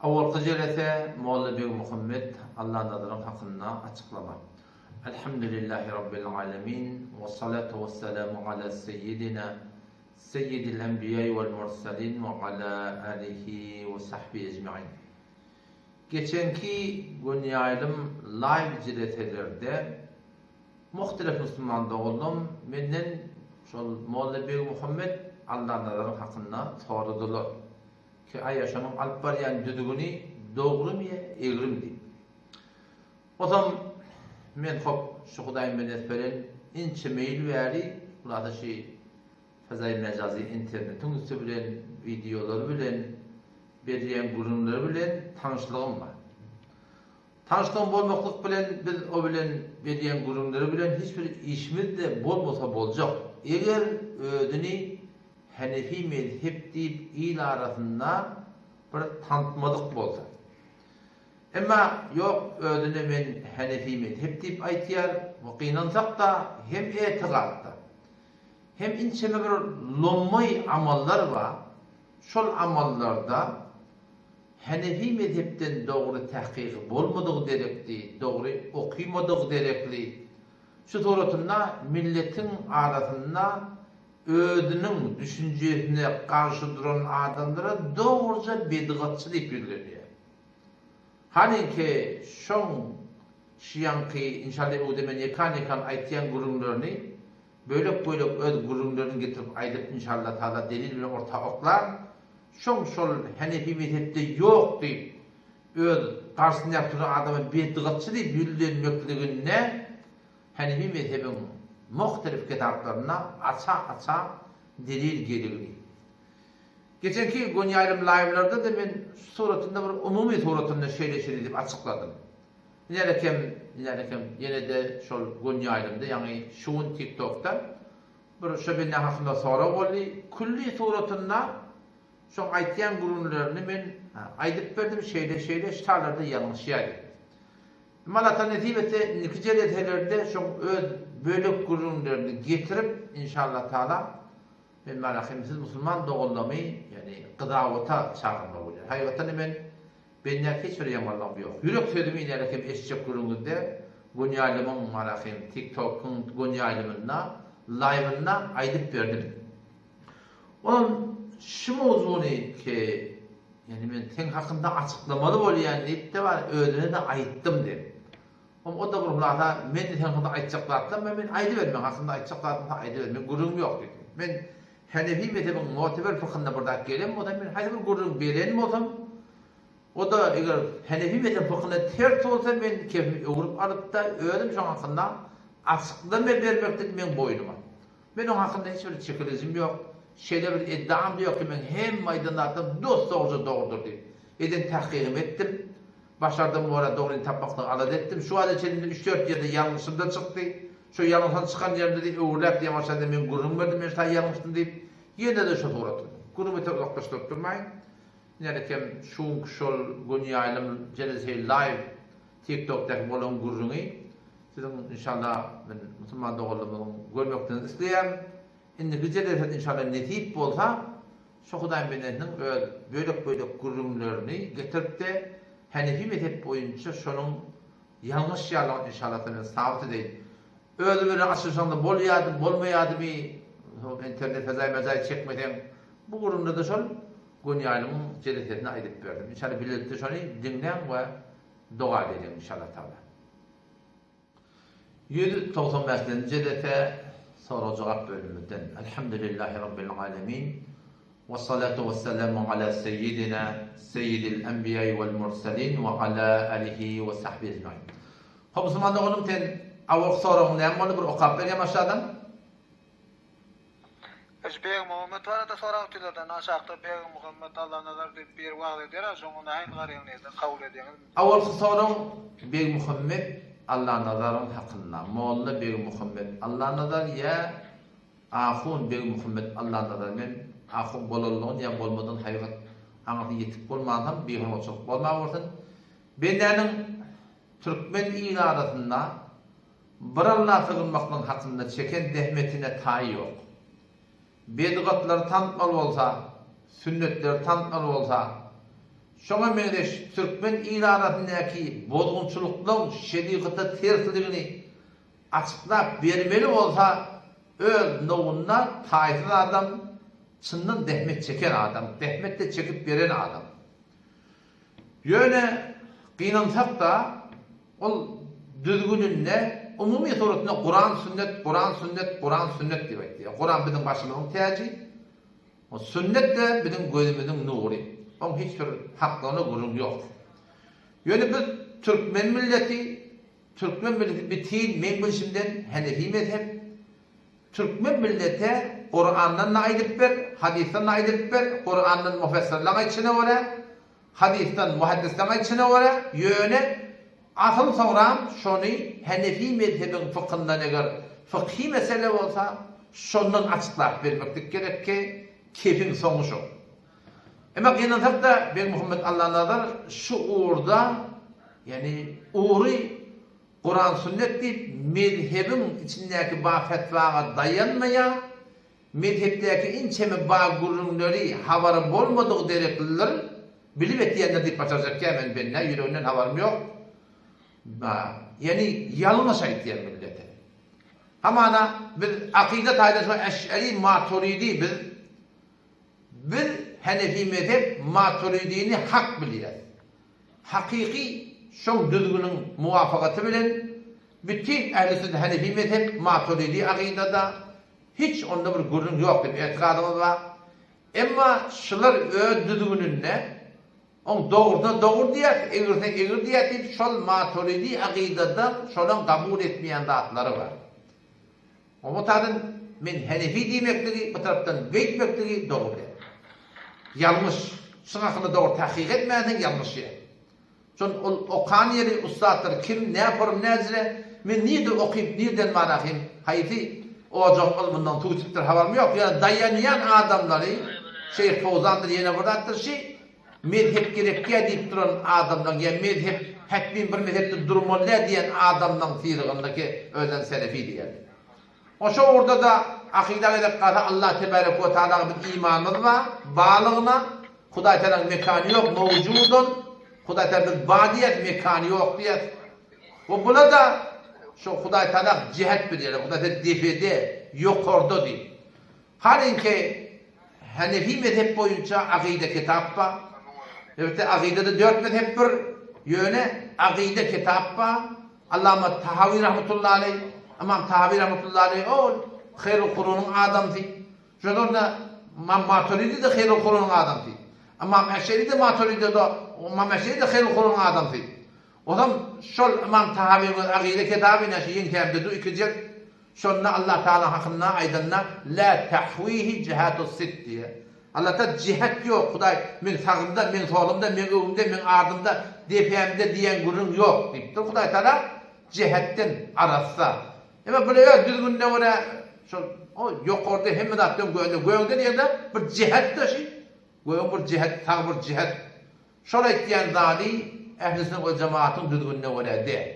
Owalky jelese Molla Begmuhammet Allanazaryň hakynda açyklama. Elhamdülillahi Rabbil alemin we salatu we selamu ala seyyidina seyyidil enbiýai wel murselin we ala alihi we sahbihi ecmain. Geçenki gönýaýlym live jeleselerde muhtelif musulman doganlarym menden şol Molla Begmuhammet Allanazaryň hakynda soradylar. Ki aýa şonuň alyp barýan düzgüni dogrymy ýa egrimi diýip. Ozam men hop şu Hudaýyň bendesi beren inçe ýyl bäri hulasa şi fezaýy mejazy internetiň üsti bilen wideolary bilen berýän gürrüňleri bilen tanyşlygym bar. Tanyşlygym bolmaklyk bilen biz o bilen berýän gürrüňleri bilen hiç bir işimiz-de bolmasa boljak. Eger özüni Henefi mezhep diýip il arasynda bir tanytmadyk bolsa. Emma ýok özüne men Henefi mezhep diýip aýtýar we gynansak-da hem etigatda hem inçeme bir lommaý amallar bar, şol amallarda Henefi mezhepden dogry tahkygy bolmadygy derekli, dogry okymadygy derekli şu suratynda milletiň arasynda özüniň düşünjesine garşy duran adamlara dogruja bedgatçy diýip ýüzlenýär. Hanyňky şoň şyýaňky inşallah öwde men ýekan-ýekan aýtýan gürrüňlerini bölek-bölek öz gürrüňlerini getirip aýdyp inşallah taala delil bilen orta oklar, şoň şol henefi mezhepde ýok diýip öz garşysyndaky duran adama bedgatçy diýip ýüzlenmekliginde Henefi mezhebiň muhtelif kitaplarynda aça-aça delil geligini. Geçenki gönýaýlym laýwlarda-da men şu suratynda bir umumy suratynda şeýle-şeýle diýip açykladym. Inälekem, inälekem ýene-de şol gönýaýlymda, ýagny şu gün TikTokda bir şo bende hakynda sorag boldy. Külli suratynda şoň aýtýan gürrüňlerini men aýdyp berdim, şeýle-şeýle ştalarda ýalňyşýar diýip. Malata nesip etse indiki jeleselerde şoň öz bölek gürrüňlerini getirip inşallah taala men marahym siz musulman doganlamy ýani gyzawata çagyrmak bolýar. Hakykatdan men bendäki hiç bir ýamanlygym ýok. Ýürek sözümi inäle kem eşitjek gürrüňizde gönýaýlymyň marahym tik tokyň gönýaýlymynda laýwynda aýdyp berdim. Onam şu mowzuny ki ýani men seň hakynda açyklamaly bolýan diýip-de bar özüne-de aýtdym diýip. Om o-da bir hulasa men-de seň hakynda aýtjak zatlarym bar men aýdyber meň hakynda aýtjak zadyň bolsa aýdyber meň gürrüňim ýok diýdi. Men Henefi mezhebiň mu'teber fykhynda bir zat gelen bolsam men haýsy bir gürrüň beren bolsam o-da eger Henefi mezhebiň fykhyna ters bolsa men kefimi öwrüp alyp-da özüm şoň hakynda açyklama bermeklik meň boýnuma. Men oň hakynda hiç bir çekilijim ýok. Şeýle bir iddiam-da ýok ki, meň hemme aýdan zatlarym dos-dogruja dogrudyr diýip. Eden tahkygymy etdim. Başardygym görä dogryny tapmaklygy alada etdim. Şu wagta çenli üç-dört ýerde ýalňyşym-da çykdy. Şo ýalňyşan çykan ýerimde-de öwrüläp diýen başlanda men gürrüň berdim, men şaý ýalňyşdym diýip. Ýene-de şo suratynda. Gürrüňi beter uzaklaşdyryp durmaýyn. Ine-de şu günki şol gün ýaýlym Jeleseý live TikTokdaky bolan gürrüňi siziň inşallah men musulman doganlarymyzyň görmekligiňizi isleýän. Indiki jelesede inşallah nesip bolsa şu Hudaýyň bendesiniň öz bölek-bölek gürrüňlerini getiripde Henefi mezhep boýunça şonuň ýalňyş ýalygyny inşallah men sabyt edeýin. Özi bilen açylyşaňda bolýady, bolmaýadymy, internet fezaý-mezaý çekmeseň bu gürrüňde-de şol Gönýaýlymyň jelesesini aýdyp berdim. Inşallah bilelikde şony diňläň we doga edeliň inşallah taala. 195-nji jelese sorag-jogap bölümimizden. Elhamdülillahi Rabbil alemin. We salatu we selamu ala seyyidina seyyidil enbiýai wel murselin we ala alihi we sahbihi ecmain. Hop musulman doganym sen awalky soragyň näme boldy bir okap berýäň aşadan. Şu Begmuhammet barada sorapdylardan aşakda Begmuhammet Allanazar diýip biri wagyz edýär-ä şoňa nähili garaýaňyz kabul edýäňizmi? Awalky sorag Begmuhammet Allanazaryň hakynda. Molla Begmuhammet Allanazar ýa Ahun Begmuhammet Allanazar men ahun bolanlygyny ýa bolmadygyny haýbat aňyrsy ýetik bolmansam bihormatçylyk bolmawersin. Bendäniň türkmen il arasynda Bir Alla sygynmaklygyň hakynda çeken zähmetine taý ýok. Bedgatlary tanatmaly bolsa, sünnetleri tanatmaly bolsa, Şoňa meňzeş türkmen il arasyndaky bozgunçylyklaň şerigata tersligini açyklap bermeli bolsa öz nowunda taýsyz adam, çyndan zähmet çeken adam, zähmet-de çekip beren adam. Ýöne gynansak-da ol düzgüninde umumy suratynda Kuran sünnet, Kuran sünnet, Kuran sünnet diýip aýtýar. Kuran biziň başymyzyň täji, O sünnet-de biziň gözümiziň nury. Oň hiç bir haklygyna gürrüň ýok. Ýöne biz türkmen milleti, türkmen milleti bitin meň bilşimden henefi mezhep. Türkmen millete Kurandan-da aýdyp ber, hadysdan-da aýdyp ber, Kurandan mufessirleň aýdyşyna görä, Hadysdan, muhaddisleň aýdyşyna görä, ýöne asyl soňram şony henefi mezhebiň fykyndan eger fykhy mesele bolsa, şondan açyklap bermeklik gerekki, kefiň soňy şo. Emma gynansak-da, Begmuhammet Allanazar şu ugurda, ýagny ugry Kuran-sünnet diýip mezhebiň içindäki bar fetwaga daýanmaýar, Mezhepdäki inçeme bag gürrüňleri habary bolmadygy dereklidir, bilip etýändir diýip başarjakýa men bennä ýüreginden habarym ýok. Ba, ýani ýalňyş aýtýar millete. Hamana biz akyda taýdan şo eş'eri maturidi biz biz henefi mezhep maturidini hak bilýäs. Hakyky şoň düzgüniň muwafagaty bilen bütin ähli sünnet henefi mezhep maturidi akydada Hiç onda bir gürrüň ýok diýip etigadymyz bar. Emma şular öz düzgüninde oň dogrusyna dogry diýýär, egrisine egri diýýär diýip şol maturidi akydada şolaň gabul etmeýän zatlary bar. Oňa taýdan men henefi diýmekligi bir tarapdan beýtmekligi dogry däl. Ýalňyş. Şuň hakynda dogry tahkyk etmänsiň ýalňyşýaň. Şol ol okan ýeri ussatlar kim nä forum näjre men nirde okyp nirden barahym haýsy ojagyň ylmyndan suw içipdir habarym ýok ýöne daýanýan adamlary şeýh Fowzandyr ýene bir zatdyr şi mezhep gerekýä diýip duran adamlaň ýa mezhep hetmin bir mezhepde durmaly dä diýen adamlaň syrygyndaky özlerini selefi diýýärler. Oşo ugurda-da akyda gezek galsa Allah tebarek we taalaga biz imanymyz bar, barlygyna, Hudaý Tagalaň mekany ýok, mowjudun, Hudaý Tagala biz bar diýýäs, mekany ýok diýýäs. We bula-da şo Hudaý Tagala jihet berýärler, Hudaý Tagala depede, ýokarda diýip. Halinki Hanefi mezhep boýunça akyda kitap bar. Elbetde akydada dört mezhep bir, ýöne akyda kitap bar. Allama Tahawi rahmetullahi aleý, Ymam Tahawi rahmetullahi aleý ol Haýrul Kurunyň adamsy. Şonda Ymam Maturidi-de Haýrul Kurunyň adamsy. Ymam Eşeri-de Maturidi-de, Ymam Eşeri-de Haýrul Kurunyň adamsy. Ozam şol Ymam Tahawyň öz Agyda kitaby ine şu ýeňsämde dur iki jilt. Şonda Allah Tagala hakynda aýdanda La tahwihi jihatus sit diýýär. Allahda jihet ýok, Hudaý meň sagymda, meň solumda, meň öňümde, meň ardymda, depämde diýen gürrüň ýok diýipdir. Hudaý Tagala jihetden arassa. Emma bular öz düzgünine görä şol o ýokarda hemme zat öň gögde, gögde diýende bir jihet-de şi. Gögüň bir jihet, sag bir jihet. Şol aýtýan zady ähli sünnet we jemaatyň düzgünine görä däl.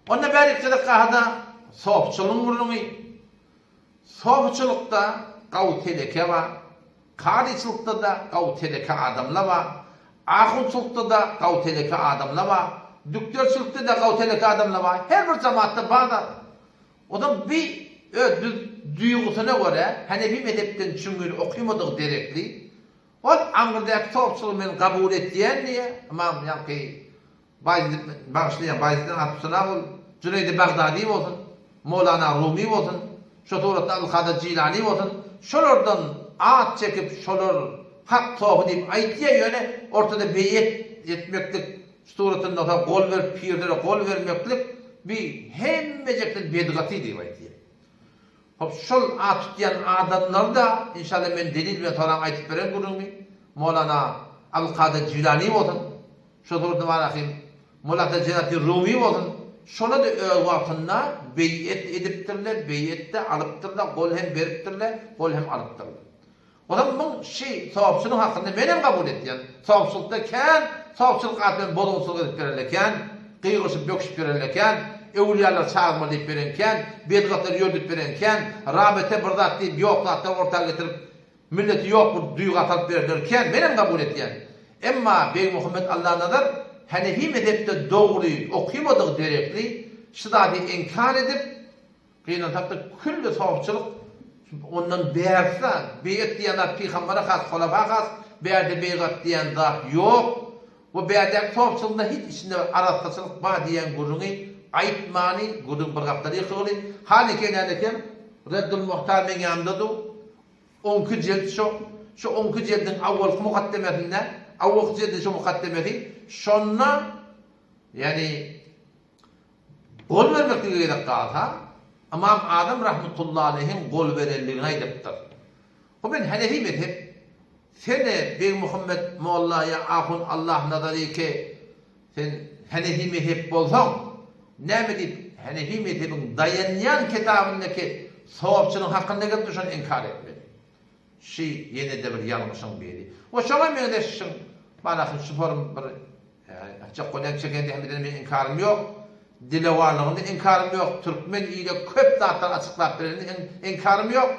Onda bärik çyzykgahada sopçylygyň gürrüňi. Sopçylykda gawy teleke bar, kazyçylykda-da gawy teleke adamlar bar, ahunçylykda-da gawy teleke adamlar bar, dükderçilikde-de gawy teleke adamlar bar. Her bir jemaatda bar zat. Onuň bi öz duýgusyna görä hanefi mezhepden çüňňül okymadygy derekli, ol aňyrdaky sopçylygy men kabul etýän diýýär, ymam ýaňky Baýezit bagyşlaýan Baýezitden atyp synag ol Jüneýdi Bagdady bolsun, Mowlana Rumy bolsun, şo suratda Abdulkadyr Jilany bolsun, şolardan at çekip şolar hak sopy diýip aýtýa ýöne ortada beýet etmeklik şu suratynda bolsa gol berip pirlere gol bermeklik bi hemmejekden bedgaty diýip aýtýa. Hop şol at tutýan adamlary-da inşallah men delil bilen soraň aýtyp beren gürrüňimi Mowlana Abdulkadyr Jilany bolsun, Şo surda bar ahym. Mulata Jenati Rumy bolsun, şola-da öz wagtynda beýet edipdirler, beýet-de alypdyrlar, gol hem beripdirler, gol hem alypdyrlar. Onam muň şi sopçynyň hakynda menem kabul etýän. Sopçylykda kän sopçylyk ady bilen bozgunçylyk edip berenler kän, gygyryşyp böküşip berenler kän, öwülýalar çagyrma diýip beren kän, bedgatlary ýördüp beren kän, rabete bir zat diýip ýok zatlary orta getirip Milleti ýok bir duýga salyp berdiler kän menem kabul etýän. Emma Begmuhammet Allanazar Hanefi mezhepde dogry okymadygy derekli şu zady inkar edip, gynansakda külli sopçylyk ondan bärsi beýat diýen zat pygambere has, holafa has, bärde beýgat diýen zat ýok. Bu bärdäki sopçylygynda hiç içinde bir arassaçylyk bar diýen gürrüňi aýtmany, gürrüň bir gapdala ýykylgy. Hany eken Reddul Muhtar meň ýanymda dur. Onki jilt şo, şu onki jildiň awalky mukaddemesinde, awalky jildiň şu mukaddemesi, şonda, ýagny gol bermeklige gezek galsa, Ymam Azam rahmetullahi aleýhiň gol berenligini aýdypdyr. Bu men hanefi mezhep, sen-e Begmuhammet molla ýa ahun Allah nazary ke sen hanefi mezhep bolsaň, näme diýip hanefi mezhebiň daýanýan kitabyndaky sogapçylygyň hakynda gelip dur şony inkar etmeli. Şy ýene-de bir ýalňyşyň biri. We şoňa meňzeş şyň manasyn şu forum bir aýtjak bolýan çeken zähmetine meniň inkarym ýok. Dilewarlygyny inkarym ýok. Türkmen ile köp zatlar açyklap berenini inkarym ýok.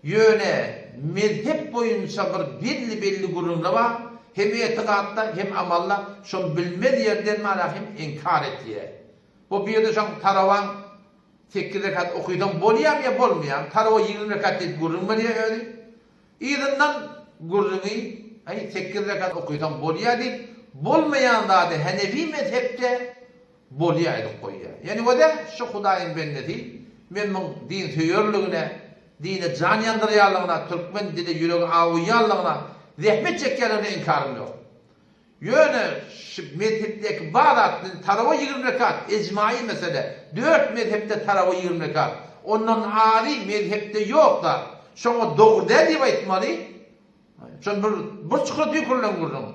Ýöne mezhep boýunça bir belli-belli gürrüňler bar, hem etigatda, hem amalda, şony bilmez ýerden mana hem inkar etýär. Bu bir ýerde şoň tarawaň sekiz rekat okysaň bolýamy ýa bolmaýamy, tarawa 20 rekat diýip gürrüň berýär özi. Yzyndan gürrüňi, aý sekiz rekat okysaň bolýar diýip, bolmaýan zady hanefi mezhepde Bolýa edip goýýar. Ýani o-da şu Hudaýyň bendesi, men muň din söýerligine, dine jan ýandyrýanlygyna, türkmen dile ýüregi awuýanlygyna, zähmet çekýänligine inkarym ýok. Ýöne şu mezhepdäki bar zat, indi tarawa 20 rekat, ejmaýy mesele, dört mezhepde tarawa 20 rekat, ondan azy mezhepde ýok zat. Şoňa dogry däl diýip aýtmaly. Şol bir bir çukura tüýkürilen gürrüň.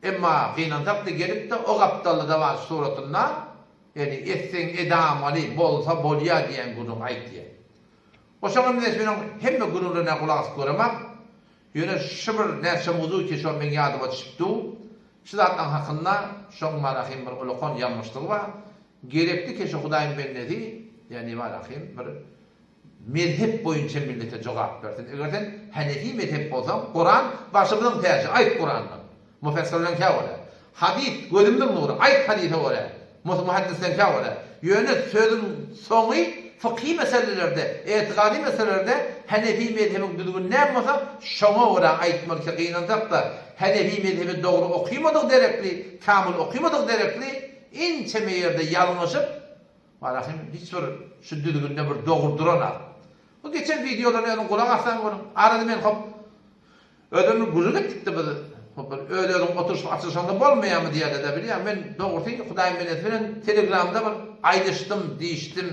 Emma gynansak-da gelip-de o gapdalda-da bar suratynda, ýagny etseň edamaly, bolsa bolýa diýen gürrüň aýtýar. Oşoňa meňzeş men oň hemme gürrüňlerine gulak asyp göremak, ýöne şu bir näçe mowzuk ki şol meň ýadyma düşüp dur, şu zatlaň hakynda şoň barahym bir ulakan ýalňyşlygy bar, gerekli ki şu Hudaýyň bendesi, ýagny barahym bir Mezhep boýunça millete jogap bersin. Eger sen Hanefi mezhep bolsaň, Kuran başymyzyň täji, aýt Kurandan. Mufessirleňkä görä. Hadys gözümiziň nury, aýt hadysa görä. Muhaddisleňkä görä. Ýöne sözüň soňy fykhy meselelerde, etikady meselelerde Hanefi mezhebiň düzgüni näme bolsa, şoňa görä aýtmaly ki gynansak-da, Hanefi mezhebi dogry okymadyk derekli, kamyl okymadyk derekli, inçeme ýerde ýalňyşyp, Barahym hiç bir şu düzgünde bir dogry duranok. Bu geçen wideolaryna özüň gulak assaň görüň. Arada men hop özüm bir gürrüň etdikde biz hop bir öz özüň oturyşyp açylyşaňda bolmaýarmy diýerler-de bilýäň. Men dogrusy Hudaýyň bendesi bilen telegramda bir aýdyşdym, diýişdim.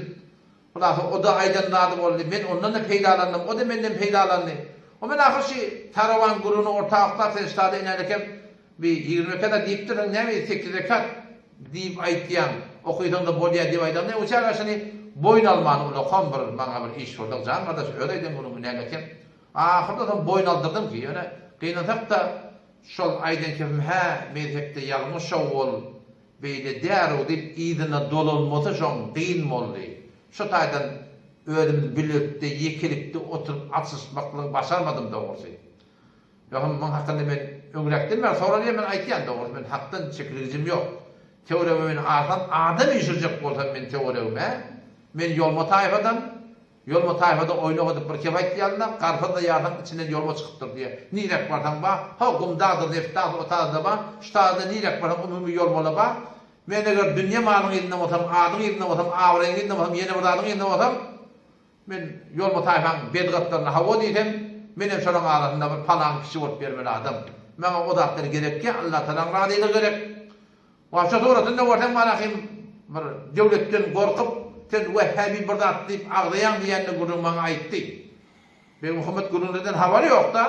Hulasa o-da aýdan zady boldy. Men ondan-da peýdalandym, o-da menden peýdalandy. O men ahyr şi tarawan gürrüňini orta oklap sen ştada inälekem Bir 20 rekat-a diýipdirsiň, näme sekiz rekat diýip aýtýaň, okysaň-da bolýar diýip aýdaňda, o çaga şuny boýun alman ulakam bir maňa bir iş boldy, jan gardaş öz aýdan gürrüňi näme eken. Ahyrda soň boýun aldyrdym ki, ýöne gynansak-da şol aýdan kepim hä mezhepde ýalňyş-ow ol, beýle däl-ow diýip yzyna dolanmasy şoň gyn boldy. Şo taýdan özümiz bilelikde, ýekelikde oturyp açylyşmaklygy başarmadym dogrusy. Ýogsam muň hakynda men öňräkden bäri soralýar men aýtýan dogrusy men hakdan çekiligijim ýok. Töweregime meni asan adam üýşürjek bolsam men töweregime men ýolma taýfadan ýolma taýfada oýnak edip bir kep aýtýarlar garpyz-da ýarsaň içinden ýolma çykypdyr diýýär. Niräk barsaň bar ho gumdagdyr neftdagdyr o taýda bar şu taýda niräk barsaň umumy ýolmala bar. Men eger dünýe malyň yzynda bolsam adyň yzynda bolsam abraýyň yzynda bolsam ýene bir zadyň yzynda bolsam Men ýolma taýfaň bedgatlaryna hawa diýsem, menem şolaň arasynda bir palaň kişi bolup ýörmeli adam. Maňa o zatlar gerekýä, Allatalaň razylygy gerek. Wah, şo suratynda görseň maňa hem bir döwletden gorkup, sen wehhabi bir zat diýip agzaýaň diýende gürrüň maňa aýtdy. Begmuhammet gürrüňlerden habary ýok-da.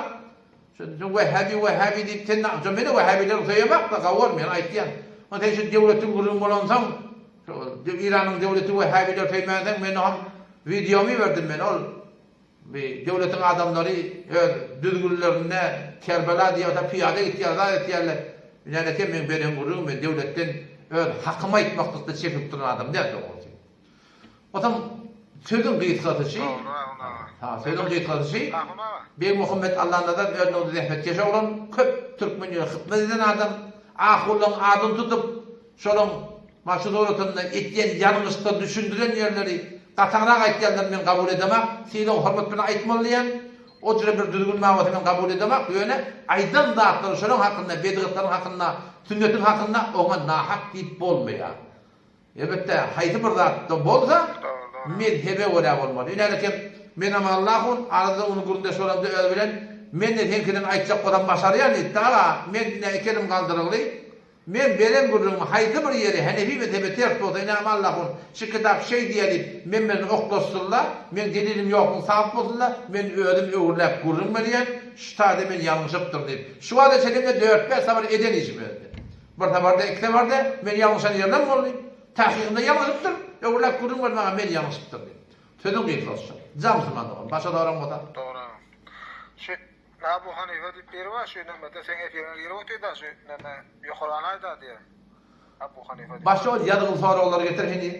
Sen wehhabi wehhabi diýip sen şo meni wehhabileri söýemak-da gawur men aýtýan. Sen şu döwletiň gürrüňi bolansoň, Eýranyň döwleti wehhabileri söýmänsoň men oňa wideomy berdim men ol bi döwletiň adamlary öz düzgünlerinde Kerbela diýýärler pyýada gitýär zat etýärler. Näme meň beren gürrüňim men döwletden öz hakymy aýtmaklykda çekilip duran adam däl dogrusy. Otam. Sözüň gysgasy şi, ha, sözüň gysgasy şi, Begmuhammet Allanazar özüniň zähmetkeş oglan, köp türkmen ýüre hyzmat eden adam, ahullaň adyny tutup, şolaň mana şu suratynda etýän ýalňyşda düşündiren ýerleri gataňrak aýtýanlary men kabul edemak, sylag-hormat bilen aýtmaly diýýän, o jüre bir düzgün bar bolsa men kabul edemak, ýöne aýdan zatlary şolaň hakynda, bedgatlaryň hakynda, sünnetiň hakynda oňa nahak diýip bolmaýar. Elbetde, haýsy bir zatda bolsa, mezhebe görä bolmaly. Ine, kem, menem Allahun, arada ony gürrüňdeş bolamda özi bilen, Men-de seňkiden aýtjak bolsam başarýan diýipdi. Aga, men ine iki elim galdyrygly, men beren gürrüňimi haýsy bir ýeri henefi mezhebe ters bolsa, ine Allahun, şu kitap şeý diýýär diýip, men bilen oklaşsynla, meň delilim ýoklugy sabyt bolsun-da, men özüm öwrüläp gürrüň berýän, şu taýda men ýalňyşypdyryn diýip. Şu wagta çenli-de dört-bäş sapar eden işim özde. Bir sapar-da, iki sapar-da, men ýalňyşan ýerlem boldy. Tahyrynda ýalňyşypdyr, öwrüläp gürrüň berdi maňa, men ýalňyşypdyr diýip. Sözüň gysgasy şol. Jamsyman dogan, başga soragyň bolsa. Dogry agam. Şu Abu Hanife diýip biri bar, şu nämede seň efiriňe girip otyr-da, şu neme ýokary alaý-da diýýär. Abu Hanife diýip. Başga ol ýazgyly soraglary getir heniz.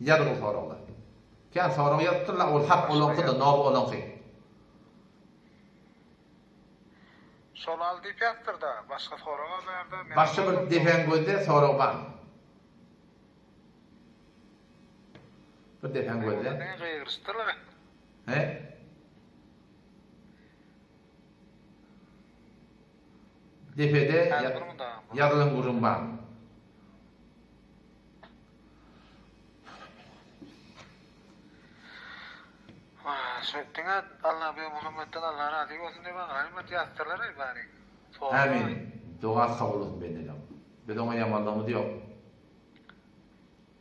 Ýazgyly soraglar. Kän sorag ýazypdyrlar, ol hak olaňky-da, nowy olaňky. Şol al diýip ýazypdyrda. Başga sorag bärde. Başga bir depäň gözde sorag bar. Bir depäň gözde. Diňe gygyryşdyrlar. He? Depede ýazylan gürrüň bar. Şu diňe Allah be Muhammedden Allah razy bolsun diýip aýmat ýazsyrlar aý bari. Amin. Doga kabul bolsun bendeleň. Biz oňa ýamanlygymyz ýok.